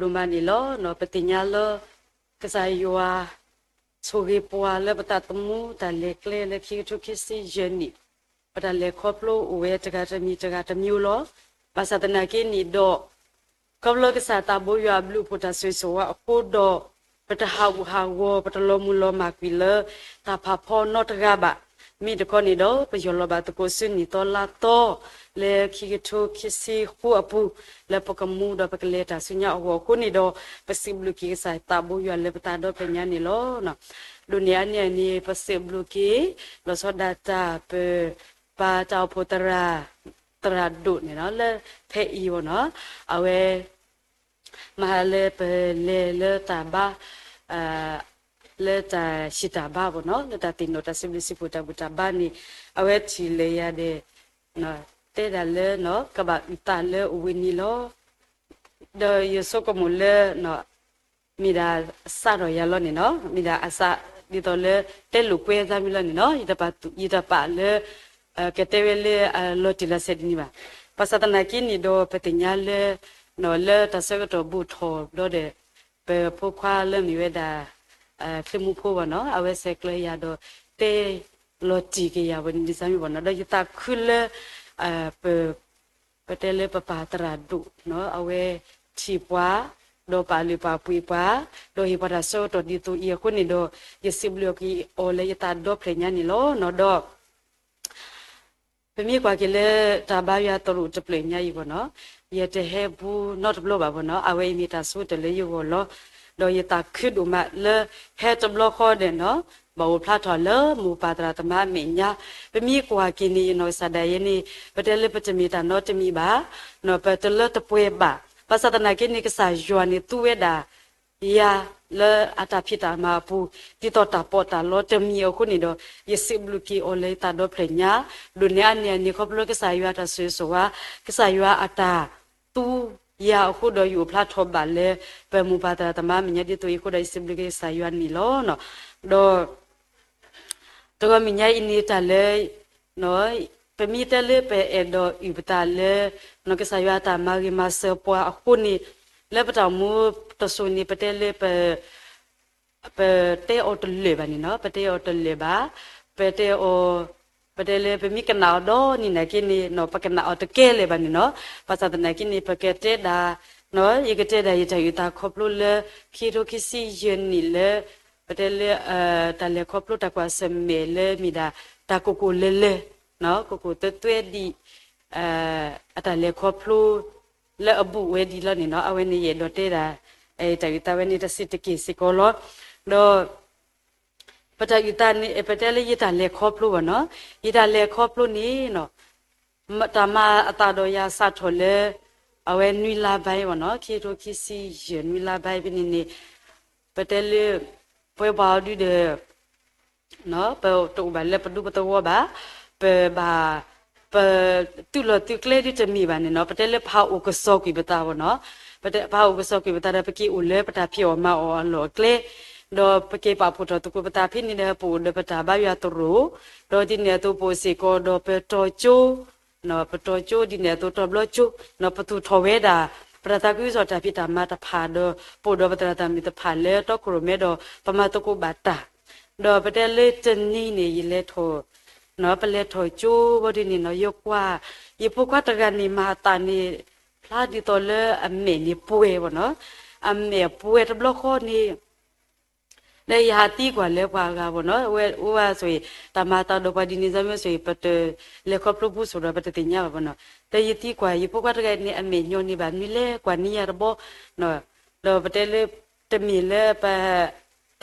ဒိၣ်မးန့ၣ်လီၤ. ပသ့ၣ်ညါလၢ ကစၢ်ယွၤ ဆိၣ်ဂ့ၤပှၤလၢပသးသမူတၢ်လဲၤကျဲလၢခံကထိခံဆံယဲၢ်နံၣ်, ပတၢ်လဲၤခီဖျိအိၣ်ဝဲတဂၤတမံၤတဂၤတမံၤလီၤ. ဘၣ်ဆၣ်သနာ်က့န့ၣ်ဒီး ခီဖျိကစၢ်သးဘိယွၤအဘျုးအဖှိၣ်တၢ်ဆိၣ်ဂ့ၤဆိၣ်ဝါအဃိဒီး ပတဟးဂူာ်ဟးဂီၤ ပတလီၤမုၢ်လီၤမၢ်ကွံာ်လၢ တၢ်ဖးဖီနီတဂၤဘၣ်. မ့ၢ်တခီန့ၣ်ဒီး ပယီၢ်လီၤဘၣ်သကိးဆူနံၣ်သီလါသီ လၢခံကထိခံဆံဃုအပူၤ လၢပကမူဒီးပကလဲၤတၢ်ဆူညါအဂီၢ်အဃိန့ၣ်ဒီး ပစံးဘျုးက့ၤကစၢ်သးဘိယွၤလၢပသးဒီဖျၢၣ်ညါန့ၣ်လီၤ. ဒိးန့ၢ်အါန့ၢ်န့ၣ် ပစံးဘျုးက့ၤ လီၤဆီဒၣ်တၢ်ပ ပၢ်တၢ်အိၣ်ဖှိၣ်သရၣ် သရၣ်ဒိၣ်န့ၣ်လီၤ လၢဖဲအံၤဘၣ်နီၤ, အဝဲ မဟါလၢပလဲၤလၢတၢ်ဘါ လၢတၢ်ဟံးတၢ်ဘါဘၣ်နီၤ, လၢတၢ်သ့ၣ်နီၣ်တၢ်စံးဘျုးစံးဖှိၣ်တၢ်ဘူၣ်တၢ်ဘါန့ၣ် အဝဲထံၣ်လၢယၤဒီး တဲဒၣ်လၢ ကဘၣ်အုၣ်သးလၢအဝဲန့ၣ်လီၤ. ဒီးယဆိကမိၣ်လၢ မ့ၢ်ဒၣ်အစးထီၣ်ယၤလီၤန့ၣ်နီၤ, မ့ၢ်ဒၣ်အစးဒ်သိးလၢ တဲလိာ်ကွဲအသးမ့ၢ်လီၤန့ၣ်နီၤ, ယတပာ်သူၣ်ယတပာ်လၢ ကတဲဝဲလၢအလီၤတံၢ်လီၤဆဲးတနံၤဘၣ်. ဘၣ်ဆၣ်သနာ်က့န့ၣ်ဒီး ပသ့ၣ်ညါလၢ လၢတၢ်ဆၢကတီၢ်ဘူးထီၣ်ဘျီဒီး ပဖိခွါလၢမ့ၢ်ဝဲဒၣ် ချ့မူဖိဘၣ်နီၤ, အဝဲဆဲးကျၢယၤဒီး တဲလီၤတံၢ်က့ၤယၤဝဲန့ၣ်ဒ်သိးမ့ၢ်ဘၣ်နီၤ, ဒီးယသးခုလၢ ပ ပတဲလၢပပၢ်သရၣ်ဒိၣ်နီၤ, အဝဲထံၣ်ပှၤ ဒီးပာ်လုၢ်ပာ်ပှ့ၤပှၤ ဒီးဟ့ၣ်ပှၤတၢ်ဆၢကတီၢ်ဒ်သိးအံၤအဃိန့ၣ်ဒီး ယစံးဘျုးက့ၤအီၤလၢယသးဒီဖျၢၣ်ညါန့ၣ်လီၤနီၤ. ဒီး ပမ့ၢ်ကွၢ်က့ၤလၢတၢ်ဘါယွၤသရိာ်တဖျၢၣ်ညါအံၤဘၣ်နီၤ, ယတဟဲဘူးနီတဘျီဘၣ်ဘၣ်နီၤ, အဝဲအံၤမ့ၢ်တၢ်ဆိကတၢၢ်လၢယဂီၢ်လီၤ. ဒီးယသးခုဒိၣ်မးလၢ ဟဲတဘျီဃီဒီးနီၤ ဘၣ်အိၣ်ဖျါထီၣ်လၢမိၢ်ပၢ်သရၣ်သမါအမဲာ်ညါ, ပမ့ၢ်ကွၢ်က့ၤန့ၣ် ယနီၢ်ကစၢ်ဒၣ်ယဲန့ၣ် ပတဲလၢပတမ့ၢ်တၢ်နီတမံၤဘၣ်, ပတလၢတပှဲၤဘၣ်. ဘၣ်ဆၣ်သနာ်က့န့ၣ် ကစၢ်ယွၤန့ၣ်သူဝဲဒၣ် ယၤလၢအတၢ်ဖံးတၢ်မၤအပူၤ ဒ်သိးတၢ်ပီးတၢ်လီတမံၤအဃိန့ၣ်ဒီး ယစံးဘျုးက့ၤအီၤလၢယသးဒီဖျၢၣ်ညါ, ဒိးန့ၢ်အါန့ၢ်အန့ၣ် ခီဖျိကစၢ်ယွၤအတၢ်ဆိၣ်ဂ့ၤဆိၣ်ဝါ, ကစၢ်ယွၤအတၢ်သူယၤအဃိဒီး ယအိၣ်ဖျါထီၣ်ဘၣ်လၢ ပမိၢ်ပၢ်သရၣ်သမါအမဲာ်ညါဒ်သိးအံၤအဃိဒီး ယစံးဘျုးက့ၤကစၢ်ယွၤန့ၣ်လီၤ. ဒီး တဂီၢ်မုၢ်ညါအံၤန့ၣ်တၢ်လၢ ပမ့ၢ်တဲလၢပအဲၣ်ဒိးအုၣ်ပသးလၢ ကစၢ်ယွၤအတၢ်မၤဂ့ၤမၤစၢၤပှၤအဃိန့ၣ် လၢပတၢ်အိၣ်မူတစိၤန့ၣ် ပတဲလၢ ပတဲအီၤတလၢာ်ဘၣ်န့ၣ်နီၤ, ပတဲအီၤတလၢာ်ဘၣ်, ပတဲအီၤ ပတဲလၢပမ့ၢ်ကနၣ်အီၤဒီနံၤနာ်က့န့ၣ်နီၤ ပကနၣ်အီၤတကဲလၢၤဘၣ်န့ၣ်နီၤ. ဘၣ်ဆၣ်သနာ်က့န့ၣ် ပကတဲဒၣ် ယကတဲဒၣ်ယတၢ်အုၣ်သးခီဖျိလၢ ခံကထိခံဆံယဲၢ်နံၣ်လၢ ပတဲလၢ တၢ်လဲၤခီဖျိတၢ်ကွၢ်ဆၢၣ်မဲာ်လၢမ့ၢ်ဒၣ် တၢ်ကိၢ်ကိၢ်လၢၤလၢၤ ကိၢ်ကိၢ်သွဲသွဲဒံး အတၢ်လဲၤခီဖျိ လၢအဘူးဝဲဒ်လီၤန့ၣ်နီၤ. အဝဲန့ၣ်ယအဲၣ်ဒိးတဲဒၣ် တၢ်အုၣ်သးဝဲန့ၣ်တစဲးတက့ၢ်စ့ၢ်ကီးလီၤ. ဒီး ပတၢ်အုၣ်သးန့ၣ် ပတဲလၢယတၢ်လဲၤခီဖျိဘၣ်နီၤ, ယတၢ်လဲၤခီဖျိန့ၣ် တၢ်မၤအသးဒီးယၤစးထီၣ်လၢ အဝဲနွံလါဘၣ်ဘၣ်နီၤ, ခံကထိခံဆံယဲၢ်နွံလါဘၣ်ဖဲန့ၣ်န့ၣ် ပတဲလၢ ပဝဲပှၤအီၤဒုဒီး ပတအိၣ်ဘၣ်လၢပဒူပသဝီဘၣ်, ပဘၣ် ပသုးလီၢ်သုးကျဲဒုတမ့ၢ်ဘၣ်န့ၣ်နီၤ, ပတဲလၢပဟးအိၣ်ကစီၣ်ကွံာ်ပသးဘၣ်နီၤ, ပတဲပဟးအိၣ်ကစီၣ်ကွံာ်ပသးဒီး ပက့ၤအိၣ်လၢပတၢ်ဖံးအီၣ်မၤအီၣ်အလီၢ်အကျဲ, ဒီးပက့ၤပာ်ဖှိၣ်ထီၣ်သကိးပသးဖဲန့ၣ်ဒီး ပအိၣ်ဒီးပတၢ်ဘါယွၤသရိာ်, ဒီးဒ်န့ၣ်အသိးပအိၣ်စ့ၢ်ကီးဒီးပတီၤကၠိ ပတီၤကၠိဒ်န့ၣ်အသိးတီၤဘျီကၠိ, ပသူၣ်ထီၣ်ဝဲဒၣ် ပတၢ်သးခုကစီၣ်တၢ်ဖံးတၢ်မၤတဖၣ်ဒီး ပအိၣ်ဒီးပသရၣ်သၢမုၢ်တဖၣ်လၢတီခိၣ်ရိၣ်မဲဒီး ပမၤသကိးဘၣ်တၢ်, ဒီးပတဲလၢတနံၤန့ၣ် ယလဲၤထီၣ် ပလဲၤထီၣ်ကၠိဘၣ်ဒ်န့ၣ်နီၤ, ယကွၢ် ယဖိခွါတဂၤန့ၣ် မၤအသးန့ၣ် ဖျါဒ်သိးလၢအမဲာ်န့ၣ်ပှဲၤဘၣ်နီၤ, အမဲာ်ပှဲၤတဘျီဃီန့ၣ် လၢယဟးသံကွၢ်လၢပှၤဂၤဘၣ်နီၤ, အဝဲအိၣ်ဝဲဆိၣ်ဂ့ၤ တၢ်မၤအသးဒီးပှၤဒ်န့ၣ် စ့ၢ်မ့ၢ်ဆိၣ်ဂ့ၤ ပတလဲၤခီဖျိဘူးဆိၣ်ဒီး ပတသ့ၣ်ညါဘၣ်ဘၣ်နီၤ, ဒီးယသံကွၢ် ယဖိခွါတဂၤန့ၣ် အမဲာ်ညီန့ၢ်ဘၣ်မနုၤလဲၣ် ကွၢ်န့ၢ်ယၤတဘျီ, ဒီးပတဲလၢ တမ့ၢ်လၢပ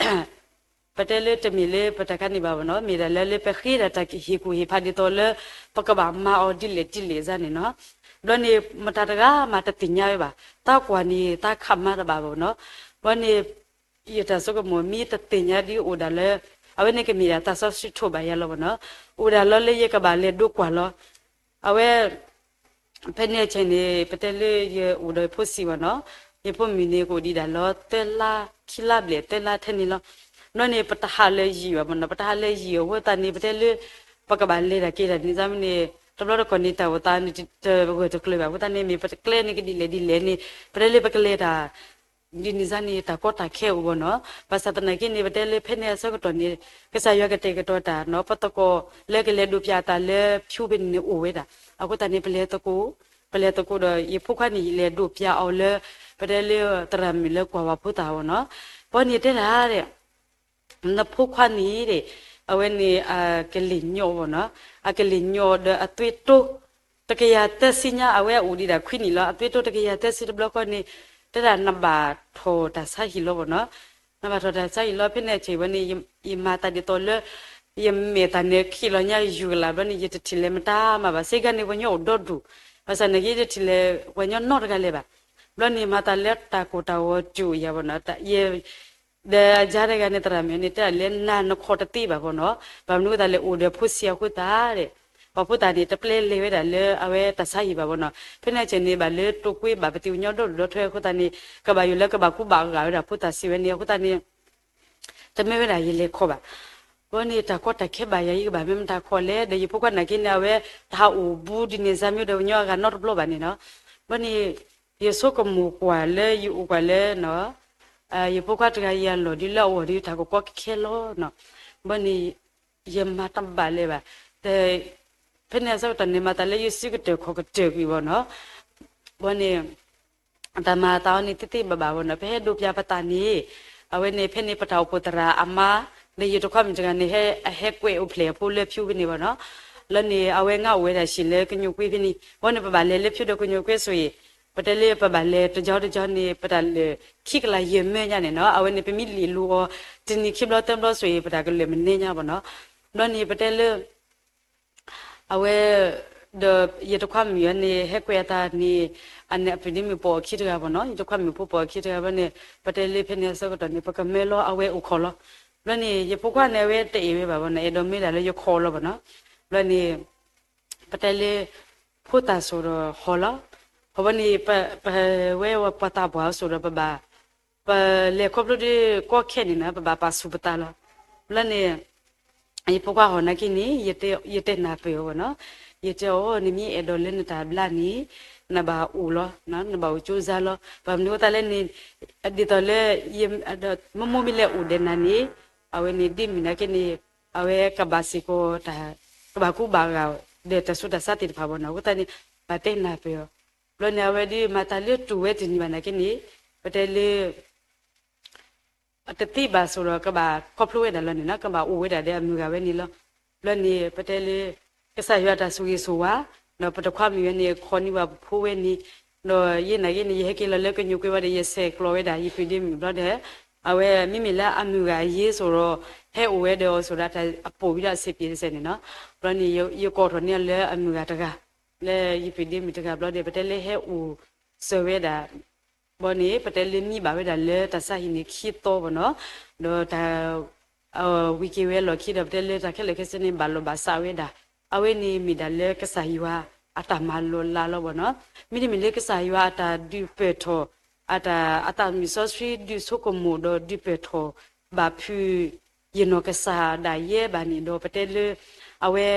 ပတဲလၢတမ့ၢ်လၢပတၢ်ခါန့ၣ်ဘၣ်ဘၣ်နီၤ, မ့ၢ်ဒၣ်လၢလၢပဃ့ဒၣ်တၢ်ဟ့ၣ်ကူၣ်ဟ့ၣ်ဖးဒ်သိးလၢ ပကဘၣ်မၤအီၤဒ်လဲၣ်ဒ်လဲၣ်စ့ၢ်န့ၣ်နီၤ, ဘျီန့ၣ် မတၤတဂၤမးတသ့ၣ်ညါဝဲဘၣ်, တၢ်ကွၢ်န့ၣ်တၢ်ခးမါတဘၣ်ဘၣ်နီၤ, ဘျီန့ၣ် ယတၢ်ဆိကမိၣ်မ့ၢ်တသ့ၣ်ညါဒ်အိၣ်ဒၣ်လၢ အဝဲန့ၣ်ကမ့ၢ်ဒၣ်တၢ်စီဆှံထိးဘၣ်ယၤလီၤဘၣ်နီၤ, အိၣ်ဒၣ်လီၤလၢယကဘၣ်လဲၤဒိကွၢ်လီၤ, အဝဲ ဖဲန့ၣ်အဆဲးန့ၣ် ပတဲလၢယအိၣ်ဒီးယဖိဆံးဘၣ်နီၤ, ယဖိမုၣ်န့ၣ် ကအိၣ်ဒံးဒၣ်လီၤ သၢလါ ခံလါဘျဲၣ် သၢလါထဲန့ၣ်လီၤ, ဘျီန့ၣ်ပတဟးလၢယံာ်ဘၣ်နီၤ, ပတဟးလၢယံာ်အဃိသတးန့ၣ် ပတဲလၢ ပကဘၣ်လဲၤတၢ်က့ၤတၢ်န့ၣ် စ့ၢ်မ့ၢ်န့ၣ် တဘျီတခီၣ်န့ၣ် တၢ်အိၣ်သးန့ၣ် တဂၢၢ်တကျၢၤဘၣ်အဃိသတးန့ၣ် မ့ၢ်ပတကျဲန့ၣ်ကဒ်လဲၣ်ဒ်လဲၣ်န့ၣ် ပတဲလၢပကလဲၤတၢ် ဒ်န့ၣ်စ့ၢ်န့ၣ် တၢ်ကီတၢ်ခဲအိၣ်ဘၣ်နီၤ. ဘၣ်ဆၣ်သနာ်က့န့ၣ် ပတဲလၢဖဲန့ၣ်အဆၢကတီၢ်န့ၣ် ကစၢ်ယွၤကတဲာ်ကတီၤတၢ်နီၤ ပသကိးလၢကလဲၤဒိးပၠးအသးလၢဖၠူဖဲန့ၣ်န့ၣ်အိၣ်ဝဲဒၣ်. အဃိသတးန့ၣ် ပလဲၤသကိး, ပလဲၤသကိးဒီး ယဖိခွါန့ၣ် ယလဲၤဒိးပၠးအီၤလၢ ပတဲလၢသရၣ်မုၣ်လၢကွၢ်ဝဲဖိသၣ်အီၤနီၤ. ဘီန့ၣ်တဲဒၣ် နဖိခွါန့ၣ်ဒီး အဝဲန့ၣ် အကလ့ၣ်ညီဘၣ်နီၤ, အကလ့ၣ်ညီဒီးအသွံၣ်တိၢ် တကယၤသၢဆံညါ အဝဲအိၣ်ဒံးဒၣ်ခွံနံၣ်လီၤ. အသွံၣ်တိၢ်တကယၤသၢဆံတဘျီဃီန့ၣ် တဲဒၣ်နဘၣ်ထီၣ်တၢ်ဆါဟံၣ်လီၤဘၣ်နီၤ. နဘၣ်ထီၣ်တၢ်ဆါဟံၣ်လီၤ ဖဲန့ၣ်အဆၢဝဲန့ၣ် ယမၤသးဒ်သိးလၢ ယမဲာ်သးန့ၣ်ခံးလီၤညါယူၤကလာ်ဘျီန့ၣ် ယတထံၣ်လဲၤမတၤမၤဘၣ်. စ့ၢ်ကီးန့ၣ် ပှၤညီအိၣ်ဒီဒူၣ်, ဘၣ်ဆၣ်န့ၣ်က့ယတထံၣ်လဲၤပှၤညီနီတဂၤလဲၤဘၣ်. ဘျီန့ၣ် မၤသးလၢတၢ်ကိၢ်တၢ်ဂီၤတူၢ်ယၤဘၣ်နီၤ, ယ ဒီးအယါတဂၤန့ၣ် သရၣ်မုၣ်န့ၣ် တဲဒၣ်လၢနၤနခီၣ်တသ့ဘၣ်ဘၣ်နီၤ, ဘၣ်မနုၤအဃိသတးလဲၣ် အိၣ်ဒီးဖိဆံးအဃိသတးဒီး ပှၤဖိသၣ်န့ၣ် တပျဲလဲၤဝဲဒၣ်လၢအဝဲတၢ်ဆါဟံၣ်ဘၣ်ဘၣ်နီၤ. ဖဲန့ၣ်အဆၢန့ၣ် ဘၣ်လၢတိာ်ကွံဘၣ်ပသံးပှၤညီဒီဒူၣ်ဒီထၢအဃိသတးန့ၣ် ကဘၣ်ယိၣ်လၢကဘၣ်ကူဘၣ်ဂာ်ဝဲဒၣ်ဖိသၣ်စံးဝဲန့ၣ် အဃိသတးန့ၣ် တမ့ၢ်ဝဲဒၣ်ယလဲၤခီၣ်ဘၣ်. ဘီန့ၣ် တၢ်ကီတၢ်ခဲဘၣ်ယၤ ယကဘၣ်မ့ၢ်မတၤခီလဲၣ်, ဒီးယဖိခွါနာ်က့န့ၣ် အဝဲတဟးအိၣ်ဘူးဒ်န့ၣ် စၢ်မ့ၢ်ဒီးပှၤညီအဂၤနီတဘျီဘၣ်န့ၣ်နီၤ. ဘီန့ၣ် ယဆိကမိၣ်ကွၢ်လၢယအိၣ်ကွၢ်လၢ ယဖိခွါတဂၤယၤလီၤဒ်လၢအအိၣ်ဒီးတၢ်ကီကီခဲခဲလီၤနီၤ. ဘီန့ၣ် ယမၤတဘၣ်လၢၤဘၣ်. ဖဲန့ၣ်အဆၢကတီၢ်န့ၣ် မၤသးလၢယစုကတၢၢ်ခီၣ်ကတၢၢ်ကွံာ်ဘၣ်နီၤ. ဘီန့ၣ် တၢ်မၤအသးအီၤန့ၣ်သ့သ့ဘၣ်ဘၣ်ဘၣ်နီၤ. ပဟဲဒိးပၠးပသးန့ၣ် အဝဲန့ၣ် ဖဲန့ၣ်ပတၢ်အိၣ်ဖှိၣ်သရၣ်အမါ ဒီးယတခွါမုၣ်တဂၤန့ၣ် ဟဲ ဟဲကွဲးအိၣ်ဖျဲၣ်အဖိလၢဖၠူဖဲန့ၣ်ဘၣ်နီၤ. လၢန့ၣ် အဝဲငါအိၣ်ဝဲဒၣ်ဆံးလၢကညိၣ်ကွ့ဖဲန့ၣ် ဘီန့ၣ် ပဘၣ်လဲၤလၢဖၠူဒီးကညိၣ်ကွ့ဆိၣ်အံၤ ပတဲလၢပဘၣ်လဲၤတကီတကီန့ၣ် ပတၢ်လၢာ်ခံကလးယဲၢ်မၢညါန့ၣ်နီၤ. အဝဲန့ၣ် ပမ့ၢ်လံာ်လိအီၤ တနံၤခံဘျီသၢဘျီဆိၣ်အံၤ ပတၢ်ကလၢာ်မနုၤညါဘၣ်နီၤ. ဘီန့ၣ် ပတဲလၢ အဝဲ ဒီးယတခွါမုၣ်အန့ၣ် ဟဲကွဲးအသးန့ၣ် အန့ၣ်အပုၢ်ဒ့မုၣ်ပိာ်အခံတဂၤဘၣ်နီၤ, ယတခွါမုၣ်ဖိပိာ်အခံတဂၤဘၣ်န့ၣ် ပတဲလၢဖဲန့ၣ်အဆၢကတီၢ်န့ၣ် ပကမၢလီၤအဝဲအိၣ်ခိးလီၤ. ဘျီန့ၣ် ယဖိခွါန့ၣ် အဝဲတအဲၣ်ဝဲဘၣ်ဘၣ်နီၤ, အဲၣ်ဒိးမၢဒၣ်လၢယခိးလီၤဘၣ်နီၤ. ဘျီန့ၣ် ပတဲလၢ ဖိသၣ်စိၤဒီးဟီၣ်လီၤ. ဟီၣ်ဘီန့ၣ် ပဝဲပှၤသးပှၢ်အစိၤဒီးပဘၣ် ပလဲၤခီဖျိဒီးကီခဲန့ၣ်နီၤ ပဘၣ်ပာ်ဆူၣ်ပသးလီၤ. ဘျီန့ၣ် ယဖိခွါဟီၣ်နာ်က့န့ၣ် ယတဲနၢ်ပၢၢ်အီၤဘၣ်နီၤ, ယတဲအီၤ နမ့ၢ်အဲၣ်ဒိးလၢနတၢ်ဘျါန့ၣ် နဘၣ်အိၣ်လီၤ, နဘၣ်အိၣ်ကၠိစါလီၤ. ဘၣ်မနုၤအဃိသတးလဲၣ်န့ၣ် ဒ်သိးလၢ မိၢ်မိၢ်မ့ၢ်လဲၤအိၣ်ဒီးနၤန့ၣ် အဝဲန့ၣ်ဒ့မုၣ်နာ်က့န့ၣ် အဝဲကဘၣ်စ့ၢ်ကီး ကဘၣ်ကူဘၣ်ဂာ်ဒီးတၢ်ဆူးတၢ်ဆါသ့ၣ်တဖၣ်ဘၣ်နီၤ. အဃိသတးန့ၣ် ဘၣ်တဲနၢ်ပၢၢ်အီၤ. ဘျီန့ၣ် အဝဲဒုးမၤသးလၢတူၢ်ဝဲတနံၤဘၣ်နာ်က့န့ၣ် ပတဲလၢ တသ့ဘၣ်စိၤဒီး ကဘၣ်ခီဖျိဝဲဒၣ်လီၤန့ၣ်နီၤ, ကဘၣ်အိၣ်ဝဲဒၣ်ဒီးအမုၢ်ဂၤဝဲန့ၣ်လီၤ. ဘျီန့ၣ် ပတဲလၢ ကစၢ်ယွၤတၢ်ဆိၣ်ဂ့ၤဆိၣ်ဝါ ဒီးပတခွါမုၣ်ဝဲန့ၣ် ခိးန့ၢ်ဘၣ်ပဖိဝဲန့ၣ်, ဒီးယဲနာ်က့န့ၣ် ယဟဲက့ၤလီၤလၢကညိၣ်ကွ့ဝဲဒီး ယဆဲးကျိးဝဲဒၣ် ယပုၢ်ဒ့မုၣ်ဘျီဒီး အဝဲမ့မ့ၢ်လၢအမုၢ်ဂၤအယ့စိၤဒီး ဟဲအိၣ်ဝဲဒီးအီၤစိၤဒီး တၢ်အပိာ်ဝံၤဒီးအဆံးပျ့ၤတစဲးန့ၣ်နီၤ. ဘျီန့ၣ် ယကိးထီၣ်န့ၢ်အီၤလၢအမုၢ်ဂၤတဂၤ လၢယပုၢ်ဒ့မုၣ်တဂၤဘျီဒီး ပတဲလၢဟဲအိၣ်စၢၤဝဲဒၣ် ဘီန့ၣ် ပတဲလၢမံဘၣ်ဝဲဒၣ်လၢတၢ်ဆါဟံၣ်န့ၣ်ခံသီဘၣ်နီၤ, ဒီးတၢ် ဝံၤက့ၤဝဲလီၢ်ခံဒီး ပတဲလၢတၢ်ခဲလၢာ်ခဲဆ့န့ၣ် ဘၣ်လီၤဘၣ်စးဝဲဒၣ်, အဝဲန့ၣ်မ့ၢ်ဒၣ်လၢကစၢ်ယွၤအတၢ်မၤလီၤလးလီၤဘၣ်နီၤ. မ့တမ့ၢ်လၢကစၢ်ယွၤအတၢ်ဒုးပၢၢ်ထီၣ် အတၢ် အသးမုၣ်စီဆှံဒုးဆိကမိၣ်ဒီးဒုးပၢၢ်ထီၣ်ဘၣ်ဖုး ယနီၢ်ကစၢ်ဒၣ်ယဲဘၣ်န့ၣ်ဒီး ပတဲလၢ အဝဲ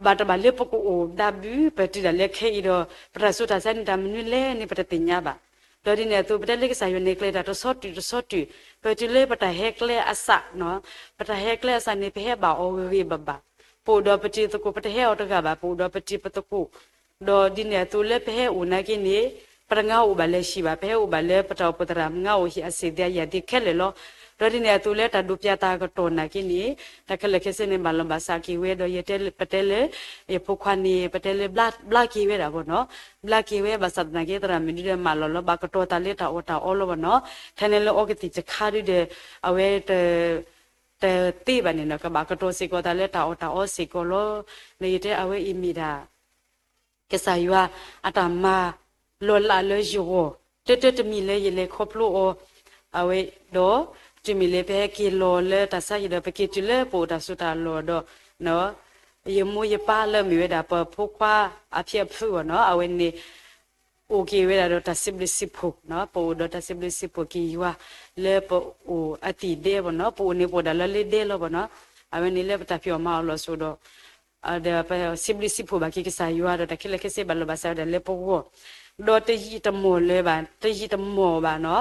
ဘၣ်တဘၣ်လၢပကအိၣ်ဒၣ်ဘု ပတုၤဒၣ်လၢခဲအံၤဒီး ပတၢ်ဆူးတၢ်ဆါန့ၣ် တၢ်မနုၤလဲၣ်န့ၣ် ပတသ့ၣ်ညါဘၣ်. ဒီးဒ်န့ၣ်အသိး ပတဲလၢကစၢ်ယွၤန့ၣ် ကျဲၤတၢ်တဆီတုၤတဆီတုၤ, ပတုၤလၢပတၢ်ဟဲကျဲအစးနီၤ, ပတၢ်ဟဲကျဲအစးန့ၣ် ပဟဲဘၣ်အီၤဂ့ၤဂ့ၤဘၣ်ဘၣ်, ပအိၣ်ဒီးပတံၤသကိး ပတဟဲအီၤတဂၤဘၣ်, ပအိၣ်ဒီးပတံၤပသကိး, ဒီးဒ်န့ၣ်အသိးလၢပဟဲအိၣ်နာ်က့န့ၣ် ပတငါအိၣ်ဘၣ်လၢၤဆံးဘၣ်, ပဟဲအိၣ်ဘၣ်လၢပတၢ်အိၣ်ဖှိၣ်သရၣ်မုၣ်အအိၣ်ဟံၣ်အဆံးသ့ၣ်အယၣ်သ့ၣ်ခဲလၢာ်လီၤ. ဒီးဒ်န့ၣ်အသိးလၢတၢ်ဒိးပၠးတၢ်ကတီၢ်နာ်က့န့ၣ် တၢ်ခဲလၢာ်ခဲဆ့န့ၣ် ဘၣ်လီၤဘၣ်စးက့ၤဝဲဒီး ယတဲလၢ ပတဲလၢ ယဖိခွါန့ၣ် ပတဲလၢဘျါက့ၤဝဲဒၣ်ဘၣ်နီၤ, ဘျါက့ၤဝဲဘၣ်ဆၣ်သနာ်က့ သရၣ်မုၣ်ဒုဒီးမၢလီၤလီၤ ဘၣ်ကတီၤသးလၢတၢ်အီၣ်တၢ်အီလီၤဘၣ်နီၤ, ထဲန့ၣ်လၢအီကသံၣ်တခါဒုဒီး အဝဲ တသ့ဘၣ်န့ၣ်နီၤ, ကဘၣ်ကတီၤစ့ၢ်ကီးသးလၢတၢ်အီၣ်တၢ်အီစ့ၢ်ကီးလီၤ. ဒီးယတဲအဝဲအံၤမ့ၢ်ဒၣ် ကစၢ်ယွၤအတၢ်မၤလီၤလးလၢယဂီၢ် တၢတၢတမံၤလၢယလဲၤခီဖျိအီၤ, အဝဲဒီး တုၤမ့ၢ်လၢပဟဲက့ၤလီၤလၢတၢ်ဆါဟံၣ်ဒီး ပက့ၤတုၤလၢပအိၣ်တၢ်စိတၢ်လီၢ်ဒီး ယမိၢ်ယပၢ်လၢအမ့ၢ်ဝဲဒၣ်ပဖိခွါအဖံအဖုဘၣ်နီၤ, အဝဲန့ၣ် အိၣ်က့ၤဝဲဒၣ်ဒီးတၢ်စံးဘျုးစံးဖှိၣ်နီၤ, ပအိၣ်ဒီးတၢ်စံးဘျုးစံးဖှိၣ်က့ၤယွၤ လၢပအိၣ်အသံၣ်ဒဲဘၣ်နီၤ, ပအိၣ်န့ၣ်ပအိၣ်ဒၣ်လၢလၢဒဲလီၤဘၣ်နီၤ, အဝဲန့ၣ်လၢပတၢ်ဖံးအီၣ်မၤအီၣ်လီၤစိၤဒီး ဒီးပစံးဘျုးစံးဖှိၣ်ဘၣ်က့ၤကစၢ်ယွၤဒီး တၢ်ခဲလၢာ်ခဲဆ့ဘၣ်လီၤဘၣ်စးဝဲဒၣ်လၢပဂီၢ်, ဒီးတယံာ်တမီၢ်လၢၤဘၣ်, တယံာ်တမီၢ်ဘၣ်နီၤ,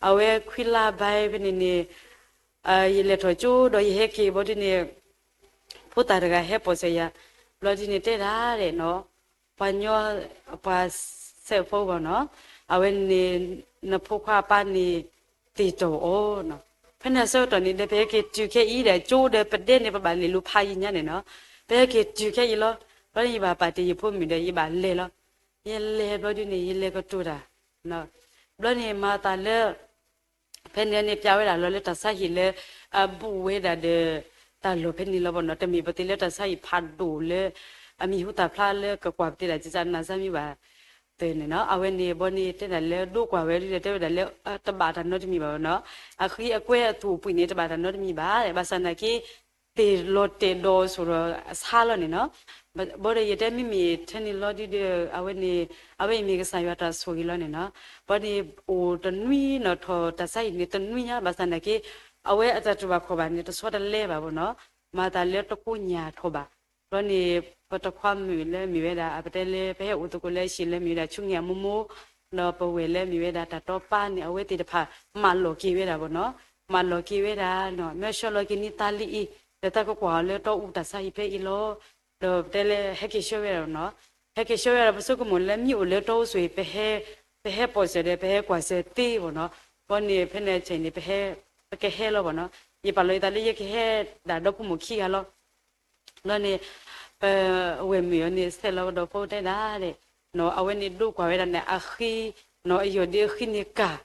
အဝဲခွံလါဘၣ်ဖဲန့ၣ်န့ၣ် ယလဲၤထီၣ်ကၠိဒီးယဟဲက့ၤဘီဒ်န့ၣ် ဖိသၣ်တဂၤဟဲပိာ်စၢၤယၤ, ဘျီဒ်န့ၣ်တဲဒၣ်ဒဲးနီၤ, ပှၤညီ ပှၤစဲးဖိဘၣ်နီၤ, အဝဲန့ၣ် နဖိခွါအပၢ်န့ၣ် သ့ၣ်တီၢ်အီၤနီၤ, ဖဲန့ၣ်အဆၢကတီၢ်န့ၣ်ဒီး ပဟဲက့ၤတုၤခဲအံၤဒီး ကၠိဒီးပဒဲန့ၣ် ပဘၣ်လဲၤလူၤဖးယံၤညါန့ၣ်နီၤ, ပဟဲက့ၤတုၤခဲအံၤလီၤ, ဘျီန့ၣ်ယဘၣ်ပာ်တ့ၢ်ယဖိမုၣ်ဒီး ယဘၣ်လဲၤလီၤ, ယလဲၤဘျီဒ်န့ၣ် ယလဲၤကတိၤတၢ် ဘျီန့ၣ်မၤသးလၢ ဖဲန့ၣ်န့ၣ် ပျးဝဲဒၣ်လီၤလၢတၢ်ဆါဟံၣ်လၢ အဘူးဝဲဒၣ်ဒီး တၢ်လီၢ်ဖဲန့ၣ်လီၤဘၣ်နီၤ, တမ့ၢ်ပသ့လၢတၢ်ဆါဟံၣ်ဖးဒိၣ်လၢ အမံၤဟူသၣ်ဖျါလၢကကွၢ်ပသ့ဒၣ် ကစၢ်နၤစၢ်မံၤဘၣ် သ့န့ၣ်နီၤ, အဝဲန့ၣ်ဘီန့ၣ်တဲဒၣ်လၢဒိကွၢ်ဝဲဒ်ဒီး တဲဝဲဒၣ်လၢ တဘၣ်တၢ်နီတမံၤဘၣ်နီၤ, အဃံအကွဲအသူၣ်အပှံၤန့ၣ် တဘၣ်တၢ်နီတမံၤဘၣ်, ဘၣ်ဆၣ်နာ်က့ သ့ၣ်လီၤတဲာ်ဒီးစိၤဒီးအဆါလီၤန့ၣ်နီၤ, ဘၣ်ဒီးယတဲမ့မ့ၢ်ထဲန့ၣ်လီၤဒ်ဒီး အဝဲန့ၣ် အဝဲအံၤမ့ၢ်ကစၢ်ယွၤတၢ်ဆိၣ်ဂ့ၤလီၤန့ၣ်နီၤ, ဘၣ်န့ၣ်အိၣ်တနွံနီၤ, ထီၣ်တၢ်ဆါဟံၣ်န့ၣ်တနွံညါ, ဘၣ်ဆၣ်နာ်က့ အဝဲအတၢ်တူၢ်ဘၣ်ခီၣ်ဘၣ်န့ၣ် တဆီတလဲဘၣ်ဘၣ်နီၤ, မၤသးလၢတကိညၢ်ထီၣ်ဘၣ်, ဘျီန့ၣ် ပတခွါမုၣ်လၢမ့ၢ်ဝဲဒၣ် ပတဲလၢပဟဲအိၣ်သကိးလၢအဟံၣ်လၢမ့ၢ်ဝဲဒၣ်ဆူငဲၢ်အမိၢ်မိၢ်, ဒီးပဝဲၢ်လၢမ့ၢ်ဝဲဒၣ်တၢ်တီပၢ်န့ၣ် အဝဲသ့ၣ်တဖၣ် မၢလီၤက့ၤဝဲဒၣ်ဘၣ်နီၤ, မၢလီၤက့ၤဝဲဒၣ်နီၤ, မၢဆှၢလီၤက့ၤန့ၢ်သးလံအံၤ, ဒီးသးကကွၢ်အီၤလၢတီအူတၢ်ဆါဟံၣ်ဖဲအံၤလီၤ, ဒီးပတဲလၢဟဲက့ၤဆှၢဝဲဒၣ်နီၤ, ဟဲက့ၤဆှၢဝဲဒၣ် ပဆိကမိၣ်လၢမ့ၢ်အိၣ်လၢတီအူဆိၣ်အံၤ ပဟဲပိာ်စၢၤဒီး ပဟဲကွၢ်စၢၤသ့ဘၣ်နီၤ, ဘျီန့ၣ် ဖဲန့ၣ်အဆၢန့ၣ် ပဟဲ ပကဟဲလီၤဘၣ်နီၤ, ယပာ်လီၤယသးလၢယကဟဲဒၣ်ဒီဖိမိၢ်ခံဂၤလီၤ ဘျီန့ၣ် ပဝဲၢ်မုၣ်အီၤန့ၣ် ဆဲးလီၤကဒီးဖိတဲဒၣ်ဒဲး, နီၤ အဝဲန့ၣ်ဒိကွၢ်ဝဲဒၣ်န့ၣ် အဃံ, နီၤ အယီၢ်ဒ့အဃံန့ၣ်ကၢ်,